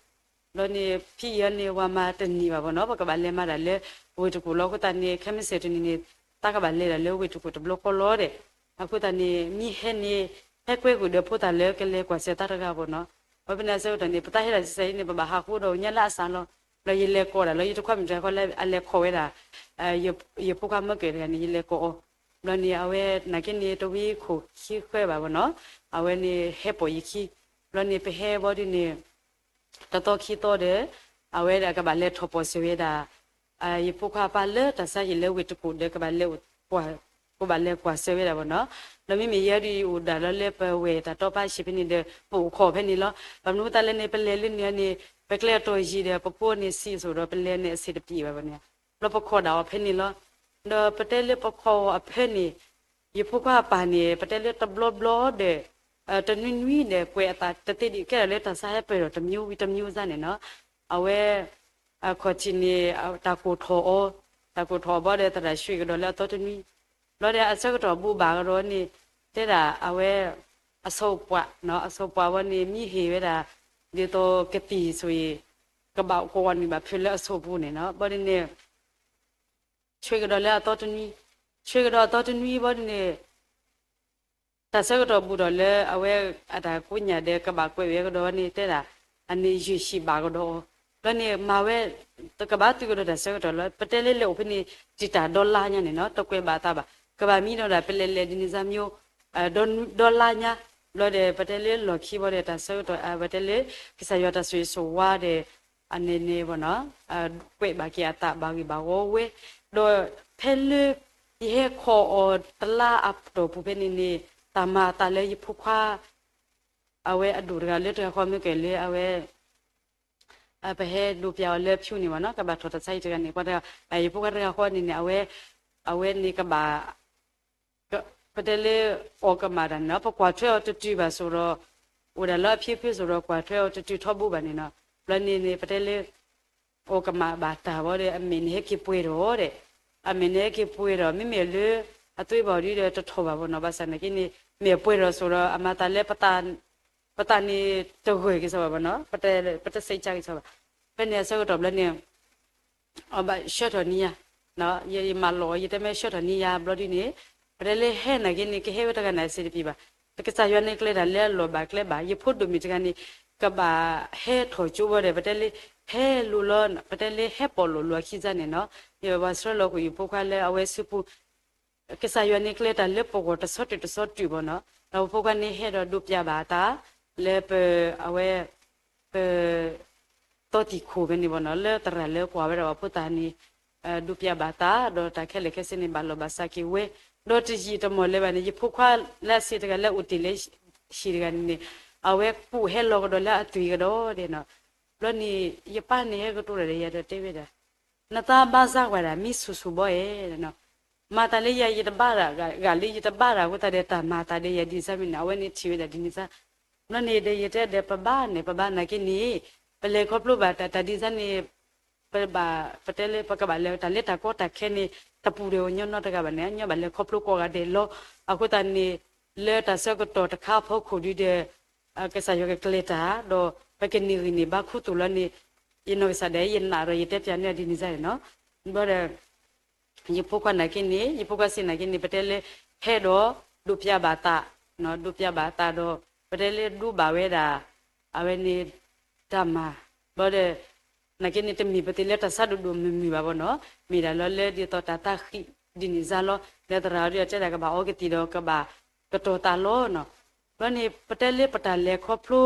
ဘျီန့ၣ် ဖံအံၤအီၤန့ၣ် ဝၤမၤတန့ၢ်ဘၣ်ဘၣ်နီၤ, ပကဘၣ်လဲၤမၤဒၣ်လၢ ဝ့ၢ်တကူၣ်လီၤ, အဃိသတးန့ၣ် ခဲမုၢ်ဆ့ၣ်တနံၤန့ၣ် သးကဘၣ်လဲၤဒၣ်လၢဝ့ၢ်တကူၣ်တဘျီဃီလီၤဒဲး, အဃိသတးန့ၣ် မ့ၢ်ဟဲန့ၣ် ဟဲကွဲဃုာ်ဒီးဖိသၣ်လၢကလဲၤကွၢ်စၢၤသးတဂၤဘၣ်နီၤ, ဘၣ်ဖဲန့ၣ်အဆၢကတီၢ်န့ၣ် ပသးဟဲဒၣ်စံးစဲအံၤန့ၣ် ပဘၣ်ဟးဃိဒီးညါလၢအစးလီၤ, ဘျီယလဲၤကိးဒၣ်လီၤ ယတခွါမုၣ်တဂၤဃီလၢအလဲၤခိးဝဲဒၣ် ယဖိခွါမၢကၢၣ်တဂၤန့ၣ် ယလဲၤကိးအီၤ, ဘျီန့ၣ် အဝဲနာ်က့န့ၣ် တဝံခိၣ်ခံဃၢဘၣ်ဘၣ်နီၤ, အဝဲန့ၣ်ဟဲပိာ်ယခံ, ဘျီန့ၣ် ပဟဲဘီဒုန့ၣ် တသီခံသီဒီး အဝဲဒၣ်ကဘၣ်လဲၤထီၣ်ပိာ်စၢၤဝဲဒၣ် ယဖိခွါအပၢ်လၢတၢ်ဆါဟံၣ်လၢဝ့ၢ်တကူၣ်ဒီး ကဘၣ်လဲၤကွၢ်စၢၤဝဲဒၣ်ဘၣ်နီၤ, ဒီးမ့မ့ၢ်ယဲဒုးယအိၣ်ဒၣ်လီၤလၢပဝဲၢ်တၢ်တီပၢ်ဆံးဖဲန့ၣ်ဒီး ပအိၣ်ခိးဖဲန့ၣ်လီၤ, ဘၣ်မနုၤဃိသတးလဲၣ်န့ၣ် ပလဲၤလၢန့ၣ်န့ၣ် ပကျဲအတီၢ်ယံၤဒီး ပဖိန့ၣ်ဆံးအသိးဒီး ပလဲၤန့ၣ်အဆံးတပံးဘၣ်ဘၣ်န့ၣ်, ဘျီပခိးဒၣ်အီၤဖဲန့ၣ်လီၤ, ဒီးပတဲလၢပခိးအီၤအဖၢန့ၣ် ယဖိခွါအပၢ်န့ၣ် ပတဲလၢတဘျီဘျီဒီး တနွံနွံဒီး ကွဲးအသးတသ့ဒံး ကဲထီၣ်လၢတၢ်ဆါဟဲပၢၢ်ထီၣ်တမျိုးဝံၤတမျိုးစ့ၢ်န့ၣ်နီၤ, အဝဲ အခီၣ်ထံးန့ၣ် တၢ်ကိၢ်ထီၣ်အီၤ, တၢ်ကိၢ်ထီၣ်အီၤဘီဒီး သရၣ်ဆှံကဒီးလၢအသီတနွံ, ဘျီဒီးအဆၢကတီၢ်ဘူးဘၣ်ကဒီးန့ၣ် တဲဒၣ်အဝဲ အဆီပှၤနီၤ, အဆီပှၤဝဲန့ၣ် မ့ၢ်ဟ့ၣ်ဝဲဒၣ် ဒ်သိးကသံၣ်ဆိၣ်အံၤ ကဘၣ်ကိးအီၤန့ၣ်ဘၣ်ဖုးလၢအဆီပူၤန့ၣ်နီၤ, ဘျီဒ်န့ၣ် ဆှံကဒီးလၢအသီတနွံ, ဆှံကဒီးအသီတနွံဘီဒ်န့ၣ် တၢ်ဆၢကတီၢ်ဘူးထီၣ်လၢအဝဲအတၢ်ကိးညၣ်ဒီး ကဘၣ်ကွဲးဝဲကဒီးန့ၣ် တဲဒၣ် အန့ၣ်ယုၢ်ဟံၣ်ဘၣ်ကဒီးအီၤ, ဘျီန့ၣ်မၤဝဲ ကဘၣ်သုးကဒီးတၢ်ဆၢကတီၢ်လီၤ, ပတဲလၢလဲၤအိၣ်ဖဲန့ၣ် တံာ်တာ်ဒီလါညါန့ၣ်နီၤ, တကွဲးဘၣ်အသးဘၣ်, ကဘၣ်မံဒီးဒၣ်ပလဲၤလဲၤဒ်န့ၣ်စၢ်မံၤ ဒီလါညါ, ဘျီဒီးပတဲလၢလီၢ်ခံဘီဒီးတၢ်ဆၢကတီၢ် ပတဲလၢ ကစၢ်ယွၤတၢ်ဆိၣ်ဂ့ၤဆိၣ်ဝါဒီး အန့ၣ်န့ၣ်ဘီနီၤ ကွဲးဘၣ်က့ၤအသးဘၣ်ဂ့ၢ်ဘၣ်ဝီဝဲ, ဒီးဖဲလၢ ယဟဲခိးအီၤတလါအတီၢ်ပူၤဖဲန့ၣ်န့ၣ် တၢ်မၤအသးလၢယဖိခွါ အဝဲအဒိၣ်တဂၤလၢတဂၤဃီမ့ၢ်ကဲလၢအဝဲ ပဟဲဒိးပျးအီၤလၢဖၠူန့ၣ်ဘီနီၤ ကဘၣ်ထီၣ်တၢ်ဆါဟံၣ်တဂၤန့ၣ် ပှၤတဂၤ ယဖိခွါတဂၤဃီန့ၣ်န့ၣ် အဝဲ အဝဲန့ၣ်ကဘၣ် ပတဲလၢ အီၣ်ကမၣ်တၢ်န့ၣ်နီၤ ပကွၢ်ထွဲအီၤတတုၤဘၣ်ဆိးဒီး အိၣ်ဒၣ်လၢအဖံဖုဆိးဒီး ကွၢ်ထွဲအီၤတတုၤထီဘိဘၣ်န့ၣ်နီၤ ဘျီန့ၣ်န့ၣ် ပတဲလၢ အီၣ်ကမၣ်ဘၣ်တၢ်ဝဲဒီး အမဲာ်န့ၣ်ဟဲက့ၤပှဲၤထီၣ်ဒီး အမဲာ်န့ၣ်ဟဲက့ၤပှဲၤထီၣ် မ့မ့ၢ်လၢ အသွံၣ်ဘၣ်ဒ်ဒီးတထီၣ်ဘၣ်ဘီနီၤ ဘၣ်ဆၣ်နာ်က့န့ၣ် မဲာ်ပှဲၤထီၣ်ဆိးဒီး အမၤသးလၢ ပသးန့ၣ်တဂၢၢ်က့ၤစီဘၣ်ဘီနီၤ ပတစဲးကါက့ၤစီဘၣ် ဖဲန့ၣ်အဆၢကတီၢ်ဘျီန့ၣ် အဘၣ်ဆှၢထီၣ်န့ၢ်ယၤ ယမၤလီၤအီၤ ယတဲမ့ၢ်ဆှၢထီၣ်န့ၢ်ယၤဘျီဒ်န့ၣ် ပတဲလၢဟဲနာ်က့န့ၣ် ကဟဲဝဲတဂၤန့ၣ်အဆံးတပံးဘၣ် ကစၢ်ယွၤန့ၣ်ကျဲတၢ်လၢအလီၢ်ဘၣ်ကျဲဘၣ် ယဖိဒိၣ်မုၣ်တဂၤန့ၣ် ကဘၣ်ဟဲထီၣ်ကၠိဘီဒီး ပတဲလၢ ဟဲလိာ်လီၤ ပတဲလၢဟဲပိာ်လိာ်လိာ်အခံစၢ်န့ၣ်နီၤ ယပှၤဆှၢလီၤကွံာ်ယဖိခွါလၢအဝဲစုပူၤ ကစၢ်ယွၤန့ၣ်ကျဲတၢ်လၢပဂီၢ်တဆီတုၤတဆီတုၤဘီနီၤ ဒီးပဖိခွါန့ၣ်ဟဲဒီးဒိးပျးဘၣ်အသး လၢပ အဝဲ ပ သီတံၢ်ခိၣ်ဖဲန့ၣ်ဘီနီၤ လၢသရၣ်လၢကွၢ်ဝဲဒၣ်ဘၣ်ဖိသၣ်န့ၣ် ဒိးပျးဘၣ်သး ဒီးတၢ်ခဲလၢာ်ခဲဆ့န့ၣ် ဘၣ်လီၢ်ဘၣ်စးက့ၤဝဲ ဒီးတယံာ်တမီၢ်လၢၤဘၣ်န့ၣ် ယဖိခွါလၢအဆံးတဂၤလၢအိၣ်တ့ၢ်လၢဟံၣ်တဂၤန့ၣ်န့ၣ် အဝဲကူးဟဲလီၤကဒီးလၢအသွံၣ်ကဒီးဒဲးနီၤ. ဘျီန့ၣ် ယပၢ်န့ၣ်ဟဲကတိၤတၢ်ဒီးယၤဒီးတဲဝဲဒၣ်, နသးဘၣ်စၢ်ဝဲဒၣ် မံဆူၣ်ဆူၣ်ဘီအဲၣ်နီၤ, မၤသးလၢယၤ ယတဘၣ်တၢ်, ဂာ်လၢယတဘၣ်တၢ်အဃိသတးဒီး တၢ်မၤသးဒီးယၤဒ်န့ၣ်မ့ၢ်န့ၣ် အဝဲန့ၣ်ထံၣ်ဝဲဒၣ်ဒ်န့ၣ်စ့ၢ်. ဘျီန့ၣ်ဒီးယတဲဒီး ပဘၣ်န့ၣ် ပဘၣ်နာ်က့န့ၣ် ပလဲၤခီဖျိဘၣ်တၢ် တၢ်ဒ်န့ၣ် ပဘၣ် ပတဲလၢပကဘၣ်လဲၤတၢ်လၢတၢ်ကီတၢ်ခဲန့ၣ် တပူၤဒီးညီနီတဂၤဘၣ်န့ၣ် ညီဘၣ်လဲၤခီဖျိကိးဂၤဒဲးလီၤ. အဃိသတးန့ၣ် လၢတၢ်ဆၢကတီၢ်တခါအဖီခိၣ်ဒုဒီး ကစၢ်ယွၤကကျဲၤတၢ် ဒီးပကန့ၢ်ဂံၢ်န့ၢ်ဘါခူသူၣ်လီၤန့ၣ် ယနီၢ်ကစၢ်ဒၣ်ယနာ်ဒီး ယတဲပျးန့ၢ်ဒ်န့ၣ်စ့ၢ်န့ၣ်နီၤ. ဘျီဒီး ယဖိခွါနာ်က့န့ၣ် ယဖိခွါစံးနာ်က့န့ၣ် ပတဲလၢ ဟဲဒီး ဒိးပျးဘၣ်သး, ဒိးပျးဘၣ်သးဒီး ပတဲလၢဒိးဘၣ်ဝဲဒၣ် အဝဲန့ၣ် တၢ်မၤ ဘျီဒီး နာ်က့န့ၣ် တမ့ၢ်ပသ့လၢတၢ်ဆါဒိၣ်ဒိၣ်မုၢ်မုၢ်ဘၣ်ဘီနီၤ, မ့ၢ်ဒၣ်လီၤလၢဒ်သိးတၢ်သးဃံးဒ်န့ၣ်စ့ၢ်လီၤ. လၢသရၣ်ဒ်အတဲဒၣ်ကဘၣ်အီကသံၣ်ဒီးကဘၣ်ကတီၤသးလီၤနီၤ. ဘျီန့ၣ် ပတဲလၢပတၢ်လဲၤခီဖျိ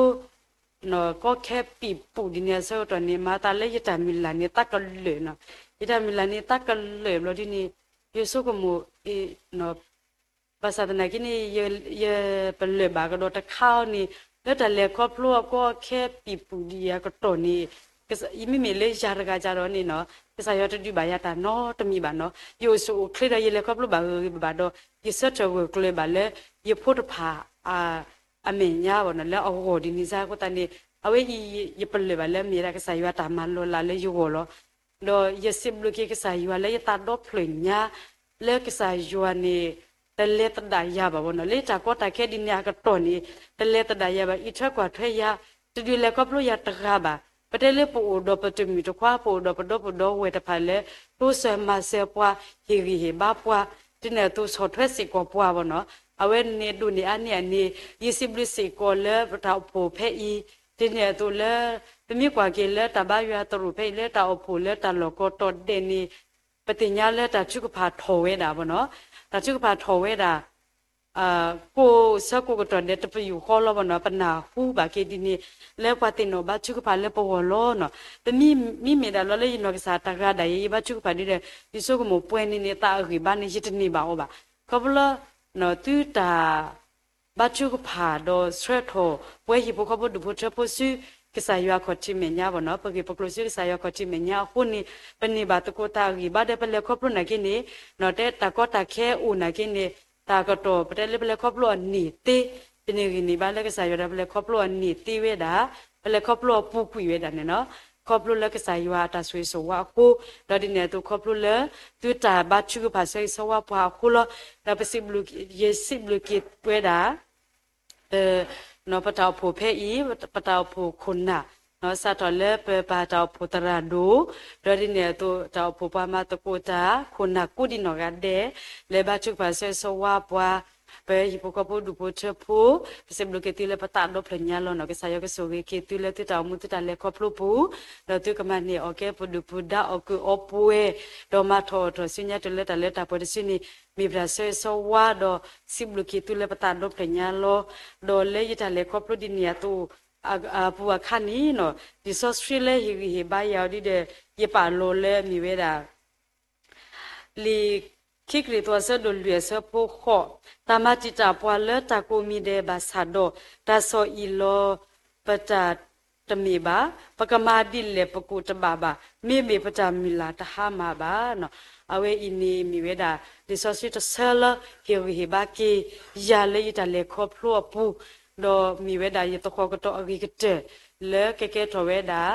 ကီခဲပံာ်ပူၤဒ်န့ၣ်အဆၢကတီၢ်န့ၣ် မၤသးလၢယတၢ်မုၢ်လၢ်န့ၣ်သးကလၢာ်နီၤ. ယတၢ်မုၢ်လၢ်န့ၣ်သးကလၢာ်ဘျီဒ်န့ၣ် ယဆိကမိၣ် ဘၣ်ဆၣ်သနာ်က့န့ၣ် ယပလၢၢ်ဘၣ်ကဒီးတခါအံၤန့ၣ် လၢတၢ်လဲၤခီဖျိအကီအခဲပံာ်ပူၤဒ်အံၤအကတီၢ်န့ၣ် မ့မ့ၢ်လၢယၤတဂၤကဒီးန့ၣ်နီၤ ကစၢ်ယွၤတဒုးဘၣ်ယၤတၢ်နီတမံၤဘၣ်နီၤ. ယအိၣ်ဆူၣ်အိၣ်ချ့ဒီးယလဲၤခီဖျိဘၣ်ဂ့ၤဂ့ၤဘၣ်ဘၣ်ဒီး ယဆၢထၢၣ်ဂၢၢ်ကျၢၤဘၣ်လၢ ယဖိတဖၣ် အမဲာ်ညါဘၣ်နီၤ လၢအဂီၢ်ဒ်န့ၣ်စ့ၢ်အဃိသတးန့ၣ် အဝဲအံၤ ယပလၢၢ်ဘၣ်လၢမ့ၢ်ဒၣ်ကစၢ်ယွၤတၢ်မၤလီၤလးလၢယဂီၢ်လီၤ. ဒီးယစံးဘျုးက့ၤကစၢ်ယွၤလၢယသးဒီဖျၢၣ်ညါ လၢကစၢ်ယွၤန့ၣ် တလဲၤသဒၣ်ယၤဘၣ်ဘၣ်နီၤ. လၢတၢ်ကီတၢ်ခဲဒ်န့ၣ်အကတီၢ်န့ၣ် တလဲၤသဒၣ်ယၤဘၣ် အံးထွဲကွၢ်ထွဲယၤ တဒုးလဲၤခီဖျိယၤတဂၤဘၣ်. ပတဲလၢပအိၣ်ဒီးပတမုၣ်တခွါ ပအိၣ်ဒီးပဒီပုၢ်ဒီဝဲၢ်တဖၣ်လၢ တိစၢၤမၤစၢၤပှၤ ဟ့ၣ်ဂံၢ်ဟ့ၣ်ဘါပှၤ ဒ်န့ၣ်အသိးဆီၣ်ထွဲစ့ၢ်ကီးပှၤဘၣ်နီၤ. အဝဲန့ၣ်ဒိၣ်န့ၢ်အါန့ၢ်အန့ၣ် ယစံးဘျုးစ့ၢ်ကီးလၢပတၢ်အိၣ်ဖှိၣ်ဖဲအံၤ ဒ်န့ၣ်အသိးလၢ ပမ့ၢ်ကွၢ်က့ၤလၢတၢ်ဘါယွၤသရိာ်ဖဲအံၤ လၢတၢ်အိၣ်ဖှိၣ်လၢတၢ်လီၢ်ကီတီၤဒဲးန့ၣ် ပသ့ၣ်ညါလၢတၢ်ထုကဖၣ်ထီၣ်ဝဲဒၣ်ဘၣ်နီၤ. တၢ်ထုကဖၣ်ထီၣ်ဝဲဒၣ် ကိးဆၢကိးကတီၢ်ဒဲးတပယူာ်ဃီလီၤဘၣ်နီၤ. ပနၢ်ဟူဘၣ်က့ၤဒ်န့ၣ် လၢပှၤသ့ၣ်နီၣ်ဘါထုကဖၣ်လၢပဂီၢ်လီၤနီၤ. ပမ့မ့ၢ်မ့ၢ်ဒၣ်လီၤလၢယနီၢ်ကစၢ်တဂၤဒၣ်ယဲ ယဘါထုကဖၣ်ဒ်ဒီး ယဆိကမိၣ်ပှဲၤန့ၣ်န့ၣ် သးအဂံၢ်ဘါန့ၣ် ယတန့ၢ်ဘၣ်အီၤဘၣ်. ခီဖျိလၢ သုတၢ် ဘါထုကဖၣ်ဒီးဆှၢထီၣ် ပဝဲဟံၣ်ဖိဃီဖိဒူၣ်ဖိထၢဖိဆူ ကစၢ်ယွၤခီၣ်ထံးမဲာ်ညါဘၣ်နီၤ, ပဂ့ၢ်ပကျိၤဆူကစၢ်ယွၤခီၣ်ထံးမဲာ်ညါအဃိန့ၣ် ပန့ၢ်ဘၣ်သကိးတၢ်အဂံၢ်ဘါဒီး ပလဲၤခီဖျိနာ်က့န့ၣ် တဲတၢ်ကီတၢ်ခဲအိၣ်နာ်က့န့ၣ် တၢ်ကတီၢ် ပတဲလၢပလဲၤခီဖျိအီၤန့ၢ်သ့, ပန့ၢ်ဂံၢ်န့ၢ်ဘါလၢကစၢ်ယွၤဒီး ပလဲၤခီဖျိအီၤန့ၢ်သ့ဝဲဒၣ်, ပလဲၤခီဖျိအီၤပူၤကွံာ်ဝဲဒၣ်န့ၣ်နီၤ, ခီဖျိလၢကစၢ်ယွၤအတၢ်ဆိၣ်ဂ့ၤဆိၣ်ဝါအဃိ, ဒီးဒ်န့ၣ်အသိးခီဖျိလၢ သုတၢ်ဘါထုကဖၣ်ဆၢဂ့ၤဆၢဝါပှၤအဃိလီၤ. ဒီးပစံးဘျုး ယစံးဘျုးက့ၤဝဲဒၣ် ပတၢ်အိၣ်ဖှိၣ်ဖဲအံၤ ပတၢ်အိၣ်ဖှိၣ်ခိၣ်နၢ် စးထီၣ်လၢပပၢ်တၢ်အိၣ်ဖှိၣ်သရၣ်ဒိၣ်, ဒီးဒ်န့ၣ်အသိး တၢ်အိၣ်ဖှိၣ်ပှၤမၤသကိးတၢ် ခိၣ်နၢ်ကိးဒံးနီၢ်ဂၤဒဲး လၢဘါထုကဖၣ်ဆၢဂ့ၤဆၢဝါပှၤ, ပဟံၣ်ဖိဃီဖိဒူၣ်ဖိထၢဖိ, ပစံးဘျုးက့ၤသုလၢပသးဒီဖျၢၣ်ညါလီၤနီၤ. ကစၢ်ယွၤကဆိၣ်ဂ့ၤက့ၤသုလၢသုတၢ်အိၣ်မူသုတၢ်လဲၤခီဖျိပူၤ, ဒီးသုကမၤန့ၢ်အီၣ်ကဲပဒုၣ်ပဒါအီၣ်ကုးအီပှဲၤ, ဒီးမၤထီၣ်အီၣ်ထီၣ်ဆူညါတုၤလၢတၢ်လၢတၢ်ပှဲၤတစုန့ၣ် မ့ၢ်ပတၢ်ဆၢဂ့ၤဆၢဝါဒီး စံးဘျုးက့ၤသုလၢပသးဒီဖျၢၣ်ညါလီၤ. ဒီးလၢယတၢ်လဲၤခီဖျိဒ်န့ၣ်အသိး အပူၤအခါန့ၣ်နီၤ, လံာ်စီဆှံလၢဟ့ၣ်ဂံၢ်ဟ့ၣ်ဘါယၤအီၤဒ်ဒီး ယပာ်လီၤလၢမ့ၢ်ဝဲဒၣ် လံာ်ခံကရံၣ်သူးအဆၢဒိၣ်လွံၢ်အဆၢဖိဃိး, တၢ်မၤတံာ်တာ်ပှၤလၢတၢ်ကိးမံၤဒဲးဘၣ်ဆၣ်ဒီး တၢ်ဆီၣ်အံၣ်လီၤပတၢ်တမ့ၢ်ဘၣ်, ပကမၤဒ်လဲၣ်ပကိၣ်တဘၣ်ဘၣ်, မ့မ့ၢ်ပတၢ်မုၢ်လၢ်တဟါမၢ်ဘၣ်နီၤ. အဝဲအံၤန့ၣ်မ့ၢ်ဝဲဒၣ် လံာ်စီဆှံတဆၢလၢ ဟ့ၣ်ဂံၢ်ဟ့ၣ်ဘါက့ၤ ယၤလၢယတၢ်လဲၤခီဖျိအပူၤ, ဒီးမ့ၢ်ဝဲဒၣ်ယသဃီၤကတီၢ်အဂ့ၤကတၢၢ် လၢကကဲထီၣ်ဝဲဒၣ်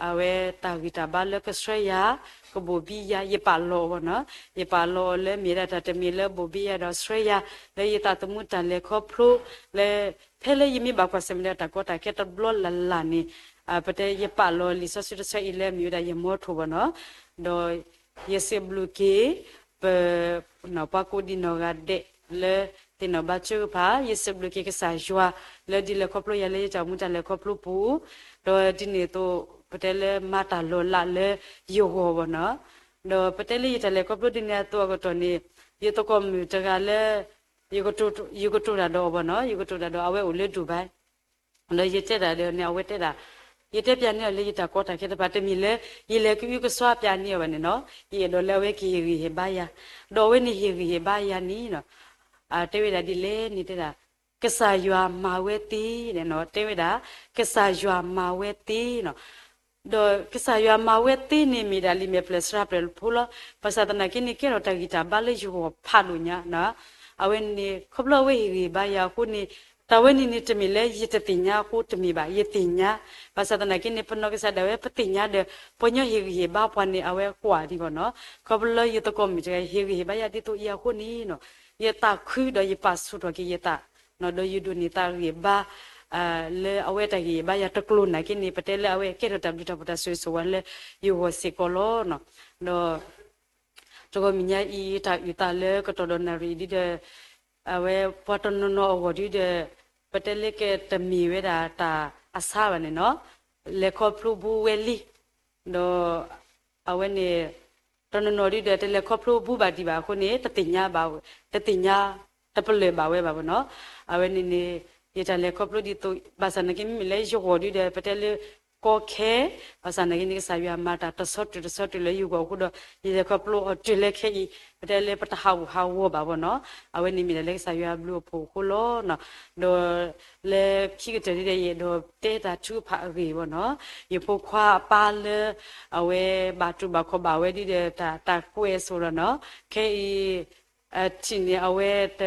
အဝဲတၢ်ဂံၢ်တၢ်ဘါလၢကဆှၢယၤ, ကဘိၣ်ဘံယၤ, ယပာ်လီၤအီၤနီၤ, ယပာ်လီၤအီၤလၢမ့ၢ်ဝဲဒၣ်တၢ်တမံၤလၢဘိၣ်ဘံယၤဒီးဆှၢယၤ, လၢယသးသမူတၢ်လဲၤခီဖျိ, လၢ ဖဲလၢယမ့ၢ်ဘၣ်ကွၢ်ဆၢၣ်မဲာ်ဒီးတၢ်ကီတၢ်ခဲတဘျီလၢ်လၢ်န့ၣ်, ပတဲယပာ်လီၤလံာ်စီဆှံတဆၢအံၤလၢမ့ၢ်ဝဲဒၣ်ယမီထိၣ်ဘၣ်နီၤ, ဒီး ယစံးဘျုးက့ၤ ပ ပှၤကိးဒံးနီၢ်ဂၤဒဲးလၢ သ့ၣ်နီၣ်ဘါထုကဖၣ်, ယစံးဘျုးက့ၤကစၢ်ယွၤ လၢဒ်လဲၤခီဖျိယၤလၢယတၢ်အိၣ်မူတၢ်လဲၤခီဖျိပူၤ, ဒီးဒ်န့ၣ်အသိး ပတဲလၢမၤတၢ်လီၤလးလၢယဂီၢ်ဘၣ်နီၤ, ဒီးပတဲလၢယတၢ်လဲၤခီဖျိဒ်န့ၣ်အသိးအကတီၢ်န့ၣ် ယသကိးမုၣ်တဂၤလၢ ယကတိၤတၢ်ဒီးအီၤဘၣ်နီၤ, ယကတိၤတၢ်ဒီးအဝဲအိၣ်လၢဒူဘၣ် ဒီးယတဲဒၣ်ဒီးန့ၣ် အဝဲတဲဒၣ်, ယတဲပျးန့ၢ်အီၤလၢယတၢ်ကီတၢ်ခဲတဖၣ် တမ့ၢ်လၢ ယလဲၤကအုကစွါပျးန့ၢ်အီၤဘၣ်န့ၣ်နီၤ, ယအဲၣ်ဒိးလၢအဝဲကဟ့ၣ်ဂံၢ်ဟ့ၣ်ဘါယၤ, ဒီးအဝဲန့ၣ်ဟ့ၣ်ဂံၢ်ဟ့ၣ်ဘါယၤန့ၣ်နီၤ, တဲဝဲဒၣ်ဒ်လဲၣ်န့ၣ်တဲဒၣ် ကစၢ်ယွၤမၤဝဲသ့န့ၣ် တဲဝဲဒၣ် ကစၢ်ယွၤမၤဝဲသ့န့ၣ်, ဒီးကစၢ်ယွၤမၤဝဲသ့န့ၣ်မ့ၢ်ဒၣ်လံာ်မဲာ်ဖျၢၣ်စှၤဖျၢၣ်ဖိလီၤ. ဘၣ်ဆၣ်သနာ်က့န့ၣ် ကဲထီၣ်တၢ်ဂံၢ်တၢ်ဘါလၢယဂီၢ်ဖးဒိၣ်ညါ, အဝဲန့ၣ် ခီဖျိအဝဲဟ့ၣ်ဂံၢ်ဟ့ၣ်ဘါယၤအဃိန့ၣ်, တၢ်ဝဲန့ၣ်န့ၣ်တမ့ၢ်လၢယတသ့ၣ်ညါအဃိတမ့ၢ်ဘၣ်, ယသ့ၣ်ညါ, ဘၣ်ဆၣ်သနာ်က့န့ၣ် ပနီၢ်ကစၢ်ဒၣ်ဝဲပသ့ၣ်ညါဒီး ပှၤညီဟ့ၣ်ဂံၢ်ဟ့ၣ်ဘါပှၤန့ၣ် အဝဲကွၢ်ဒံးဘၣ်နီၤ, ခီဖျိလၢယသကိးမုၣ်တဂၤဟ့ၣ်ဂံၢ်ဟ့ၣ်ဘါယၤဒ်သိးအံၤအဃိန့ၣ်နီၤ, ယသးခုဒီးယပာ်ဆူၣ်ထီၣ်က့ၤယသး ဒီးယဒိးန့ၢ်သးဂံၢ်ဘါ လၢအဝဲတၢ်ဂံၢ်ဘါယၤတကျိၤနာ်က့န့ၣ် ပတဲလၢအဝဲကဲထီၣ်တၢ်ဘျုးတၢ်ဖှိၣ်တၢ်ဆိၣ်ဂ့ၤဆိၣ်ဝါလၢယဂီၢ်စ့ၢ်ကီးလီၤ. ဒီး တဂီၢ်မုၢ်ညါအံၤ တၢ်အုၣ်သးလၢကတီၢ်ဒီးနၣ်ရံၣ်အံၤဒ်ဒီး အဝဲပှၤတနီၤနီၤအဂီၢ်ဒ်ဒီး ပတဲလၢကတမ့ၢ်ဝဲဒၣ်တၢ်အဆါဘၣ်န့ၣ်နီၤ, လဲၤခီဖျိဘူးဝဲလံ ဒီး အဝဲန့ၣ် တနီၤနီၤဒ်ဒီး တလဲၤခီဖျိဘူးဘၣ်ဒံးဘၣ်အဃိန့ၣ် တသ့ၣ်ညါဘၣ်, တသ့ၣ်ညါ တပလၢၢ်ဘၣ်ဝဲဘၣ်ဘၣ်နီၤ. အဝဲန့ၣ်န့ၣ် ယတၢ်လဲၤခီဖျိဒ်သိး ဘၣ်ဆၣ်နာ်က့မ့မ့ၢ်လၢယဂီၢ်ဒ်ဒီး ပတဲလၢကီခဲ ဘၣ်ဆၣ်နာ်က့န့ၣ် ကစၢ်ယွၤမၤတၢ်တဆီတုၤတဆီတုၤလၢယဂီၢ်အဃိဒီး ယလဲၤခီဖျိအီၤတုၤလၢခဲအံၤ ပတဲလၢပတဟးဂူာ်ဟးဂီၤဘၣ်ဘၣ်နီၤ. အဝဲန့ၣ်မ့ၢ်ဒၣ်လၢကစၢ်ယွၤအဘျုးအဖှိၣ်အဃိလီၤ. ဒီးလၢခံကတၢၢ်ဒ်ဒီး ယအဲၣ်ဒိးတဲတၢ်ထုကဖၣ်အဂ့ၢ်ဘၣ်နီၤ, ယဖိခွါအပၢ်လၢ အဝဲဘၣ်တူၢ်ဘၣ်ခီၣ်ဘၣ်ဝဲဒ်ဒီး တၢ်ကွဲးအစိၤလီၤနီၤ, ခဲအံၤ ထံၣ်န့ၣ် အဝဲ တ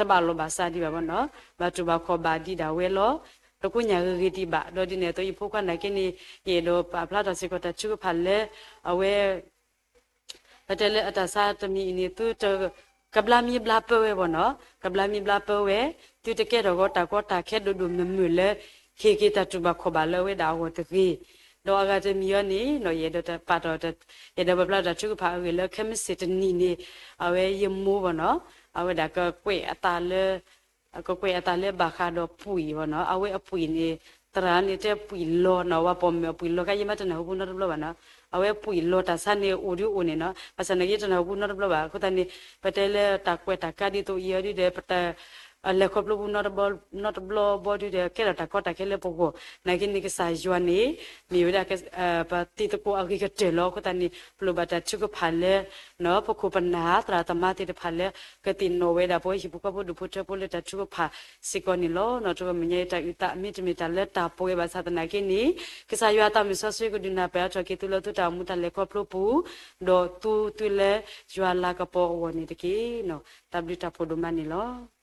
ဘၣ်လီၢ်ဘၣ်စးဒံးဘၣ်ဘၣ်နီၤ, ဘၣ်တူၢ်ဘၣ်ခီၣ်ဘၣ်ဒံးဒၣ်ဝဲလီၤ. တကိညၣ်ဂ့ၤဂ့ၤဒံးဘၣ် ဒီးဒ်န့ၣ်အသိးယဖိခွါနာ်က့န့ၣ် ယအဲၣ်ဒိးပာ်ဖျါထီၣ်စ့ၢ်ကီးတၢ်ထုကဖၣ်လၢ အဝဲ ပတဲလၢအတၢ်ဆါတမံၤအံၤန့ၣ် သုတ ကဘျါမ့ၢ်ဘျါပၢဝဲဘၣ်နီၤ, ကဘျါမ့ၢ်ဘျါပၢဝဲ, သုတကဲထီၣ်ဂီၤတၢ်ကီတၢ်ခဲဒိၣ်ဒိၣ်မုၢ်မုၢ်လၢ ဟ့ၣ်က့ၤတၢ်တူၢ်ဘၣ်ခီၣ်ဘၣ်လၢအဝဲဒၣ်အဂီၢ်တဂ့ၤ. ဒီးအဂၤတမံၤအံၤန့ၣ် ယအဲၣ်ဒိးပာ်ထီၣ် ယအဲၣ်ဒိးပာ်ဖျါတၢ်ထုကဖၣ်အဂ့ၢ်လၢ ခဲမုၢ်ဆ့ၣ်တနံၤန့ၣ် အဝဲယမိၢ်ဘၣ်နီၤ, အဝဲဒၣ်ကကွဲးအသးလၢ ကကွဲးအသးလၢဘၣ်ဃးဒီးပှံၢ်ဘၣ်နီၤ, အဝဲအပှံၢ်န့ၣ် သရၣ်န့ၣ်တဲပှံၢ်လီၤနီၤ, ဝဲပိာ်မုၣ်အပှံၢ်လီၤခါ ယမ့ၢ်တနၢ်ဟူပူနီတဘျီဘၣ်နီၤ, အဝဲပှံၢ်လီၤတၢ်ဆါန့ၣ်အိၣ်ဒုးအိၣ်န့ၣ်နီၤ, ဘၣ်ဆၣ်နာ်က့ယတနၢ်ဟူပူနီတဘျီဘၣ်, အဃိသတးန့ၣ် ပတဲလၢတၢ်ကွဲးတၢ်ကါဒ်သိးအံၤအီၤဒ်ဒီး ပတ လဲၤခီဖျိပူနီတဘျီဘၣ်ဒ်ဒီး ကဲထီၣ်တၢ်ကီတၢ်ခဲလၢပဂီၢ်, နာ်က့န့ၣ်ကစၢ်ယွၤန့ၣ် မ့ၢ်ဝဲဒၣ် ပသံသကိးအဂ့ၤကတၢၢ်လီၤ. အဃိသတးန့ၣ် ပလိၣ်ဘၣ်တၢ်ထုကဖၣ်လၢ ပခိၣ်ပနၢ်သရၣ်သမါသ့ၣ်တဖၣ်လၢ ကသ့ၣ်နီၣ်ဝဲဒၣ် ပဝဲဟံၣ်ဖိဃီဖိဒူၣ်ဖိထၢဖိလၢတၢ်ထုကဖၣ်စ့ၢ်ကီးန့ၣ်လီၤ. နီၢ်တဂီၢ်မုၢ်ညါအံၤတၢ်အုၣ်သးမ့တမ့ၢ်တၢ်လၢတၢ်ပှဲၤဘၣ်ဆၣ်သနာ်က့န့ၣ် ကစၢ်ယွၤအသးမုၢ်စီဆှံကဒုးနၢ်ပၢၢ်အါထီၣ်က့ၤသုလၢသုတၢ်အိၣ်မူတၢ်လဲၤခီဖျိပူၤ, ဒီးသူသုလၢယွၤလၤကပီၤအဂီၢ်န့ၣ်တက့ၢ်. တၢ်ဘျုးတၢ်ဖှိၣ်ဒိၣ်မးန့ၣ်လီၤ.